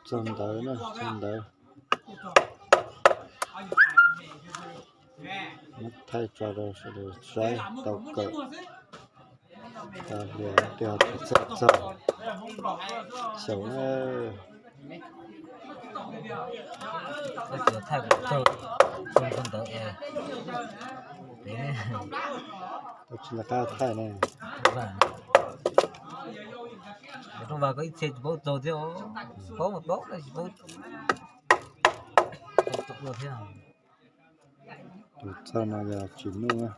Txog ntawd na, txog ntawd. Muab thaij tso rau sawv daws saib tau kawm. Tag hlias tej ho tsis txawj txog xyaum na. Tsis tau thaij ne. Rooj vag ko ib txhia tsis paub txog thiab, paub mas paub tsis paub txog thiab. Tus txawj no yog Tsim Nuj.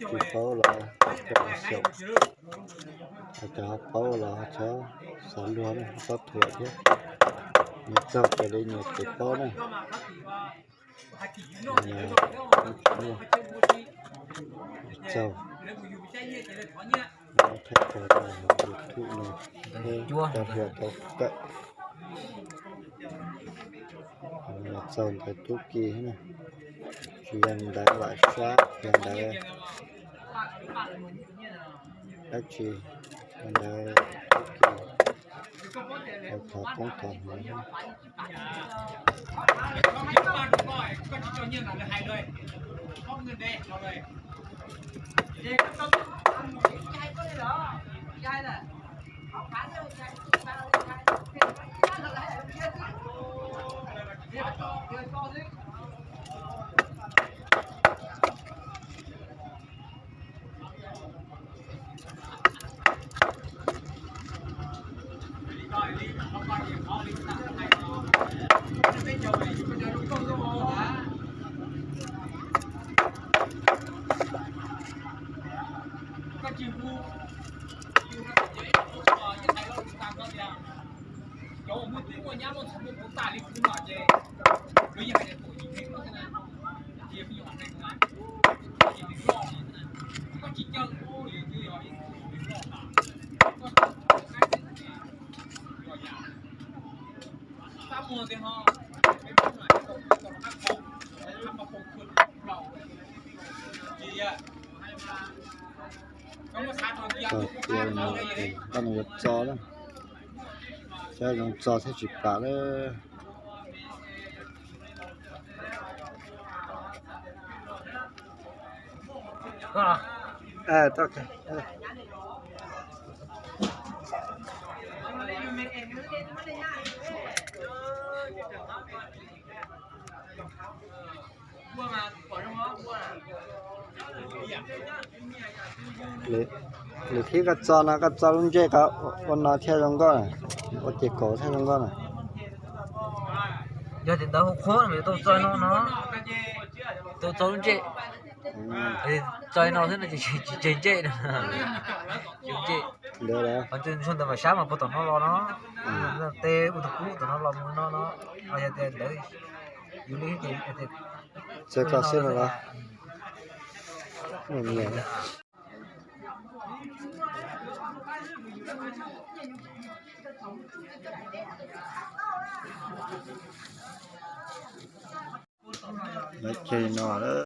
Tsis paub los tsis paub xyaum, cov paub los txhob xav luag ne, txhob thuam thiab. Nyias txog raws li nyias kev paub ne. Txaug, thaij tso rau YouTube no, tau hluas tau kawm. Txaug ntawv tub ki, tsis yog ntawv lam sab, yog ntawv dab tsi, yog ntawv tub ki, thov koob thov hmoov. Tso kiag no, dab no yuav txo na, saib zoo txo thiab tsis pam lawm. Lwm khib koj txo no koj txo lub ntsej ua no thiaj zoo nkauj, ua ces kaum thiaj zoo nkauj na. Yog tias ntawd hu qhuab no tau txo no no, tau txo lub ntsej. Txo no xwb no ces tsis tseg ntsej no. Tsis ntsej. Qhov ntawd mas sab mas puag tom no los no. Tej ua tus kub tom no los mus no no. Yog tias ntawd yus li ces txawv koj xwb no los. Lawv ceg no